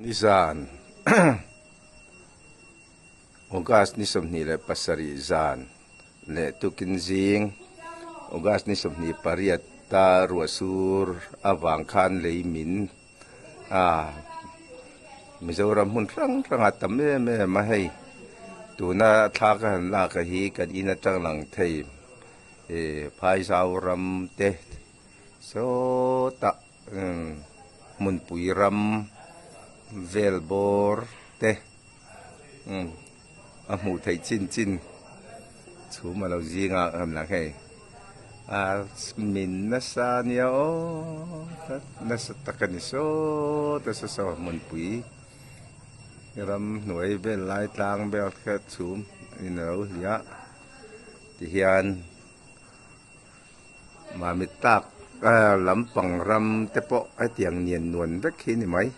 Nizan August ni 27 zan leh tukin zing August ni 28 ta ruahsur avang khan lei min a Mizoram hmun hrang hrang a tam em em a hei tuna thla ka han lak a hi kan in atang lang thei eh Phaizau ram te sawtah. Hmunpui ram vel bawr te a hmuh theih chin chin chhum a lo zing a han lang hei a min nasa a nia aw nasa tak a ni sawt a saw hmunpui ram hnuai vel lai tlang vel kha chhum in a lo hliah tihian. Mahni tak lampang ram te pawh hetiang nian nuan vek hi ni mai.